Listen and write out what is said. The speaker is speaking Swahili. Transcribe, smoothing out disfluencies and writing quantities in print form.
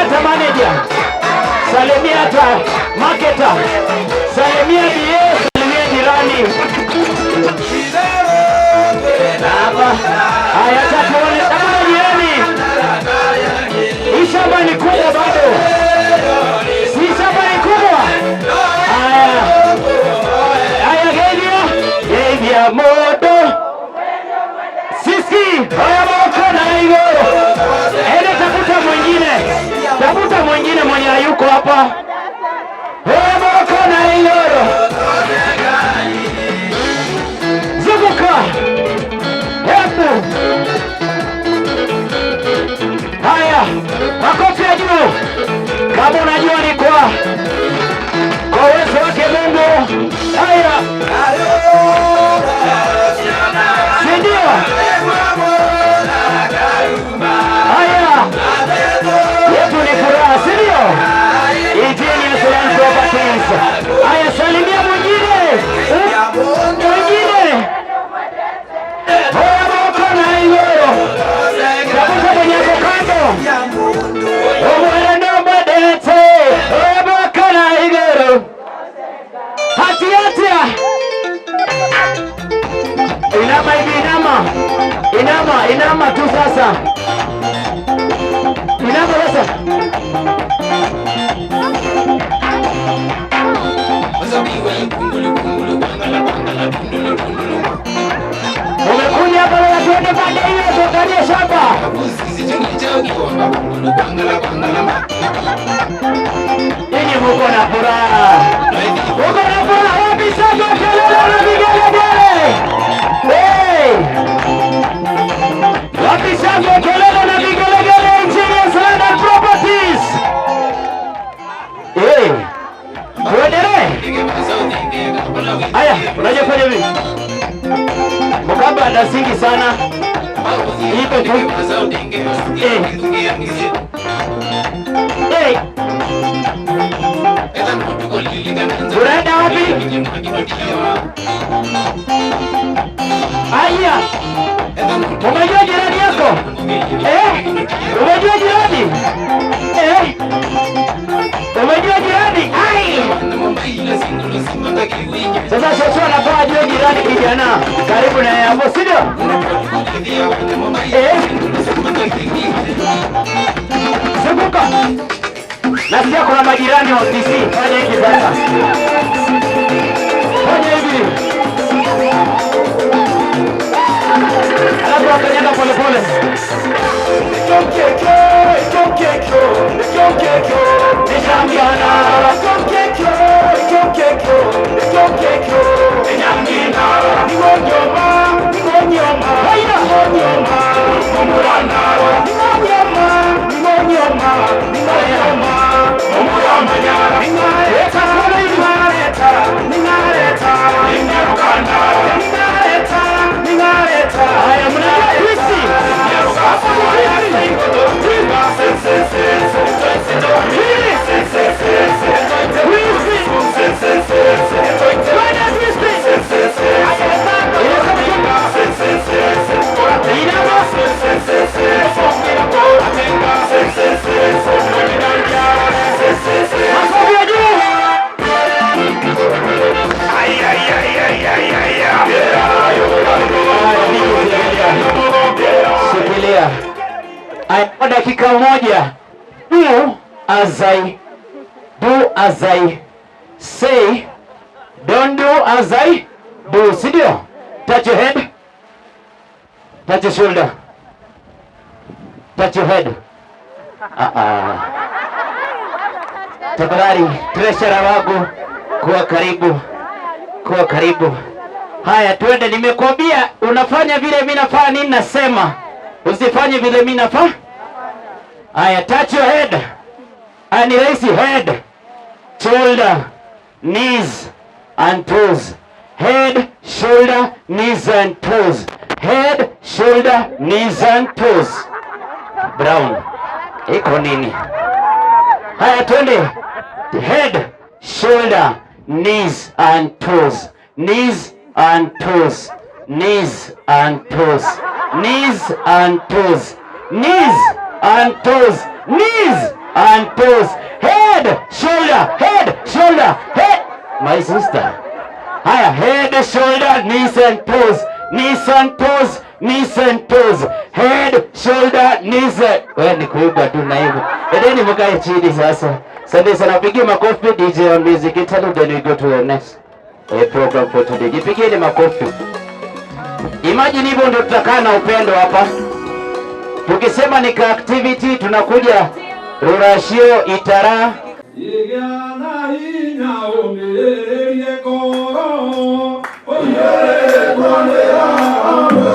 hata manager, salimia hata marketer, salimia BA, salimia jirani. Hapa haya, acha tuone kama jirani. Hii shamba ni kubwa bado, si shamba ni kubwa. Haya haya, geithia geithia moto sisi haya moko na igoro. Ende tafuta mwingine, tafuta mwingine mwenye hayuko hapa. Haya moko na igoro, zunguka hebu. Haya, makofi ya juu kama unajua ni kwa uwezo wake Mungu. Haya, si ndio? Haya, yetu ni furaha, si ndio? Ingenious Land Properties. Haya, salimia mwingine, mwingine. Haya, moko na igoro, tafuta mwenye ako kando. Omwana mbadete, haya moko na igoro. Hati hatia. Inama hivi, inama, inama, inama tu sasa, inama sasa. Umekuja hapa leo, tuende pande hiyo tuangalie shamba. Nyinyi muko na furaha, muko na furaha wapi? Sasa kelele na vigelegele. Hey! Wapi shangwe, kelele na vigelegele? Ingenious Land and Properties. Hey! Tuendelee. Haya, unajua fanya hivi. Mkamba anasingi sana. Ipe tu. Eh. Hey. Unaenda wapi? Aya. Umejua jirani yako? Eh? Umejua jirani? Eh? Umejua jirani? Ai! Sasa shosho anafaa ajue jirani kijana karibu na yeye hapo, si ndio? Eh? Zunguka. Nasikia kuna majirani wa OTC. Fanya hivi sasa. Fanya hivi. Alafu wakanyaga pole pole. Haya, mnajua twist. Makofi ya juu. Shikilia. Aya, kwa dakika moja. Do as I do as I say, don't do as I do. Si ndio? Touch your head. Touch your shoulder. Touch your head. Ah ah. Tafadhali treasurer wangu, kuwa karibu, kuwa karibu. Haya, twende. Nimekuambia unafanya vile mimi nafanya nini, nasema usifanye vile mimi nafanya. Haya, touch your head. Haya, ni rahisi. Head, shoulder, knees and toes. Head, shoulder, knees and toes. Head, shoulder, knees and toes. Brown. Iko nini? Haya, twende. Head, shoulder, knees and toes. Knees and toes. Knees and toes. Knees and toes. Knees and toes. Knees and toes. Head, shoulder, head, shoulder, head. My sister. Haya, head, shoulder, knees and toes. Knees and toes, knees and toes. Head, shoulder, knees and... Wewe ni kuiba tu na hivyo. Endeni mkae chini sasa. Asante sana, pigie makofi DJ on music Italy, then we go to the next program for today. Jipigieni makofi. Imagine hivyo ndio tutakaa na upendo hapa. Tukisema ni ka activity tunakuja ruracio itara. Igĩa na hinya ũmĩrĩrie ngoro ũiyũrĩtwo nĩ Roho.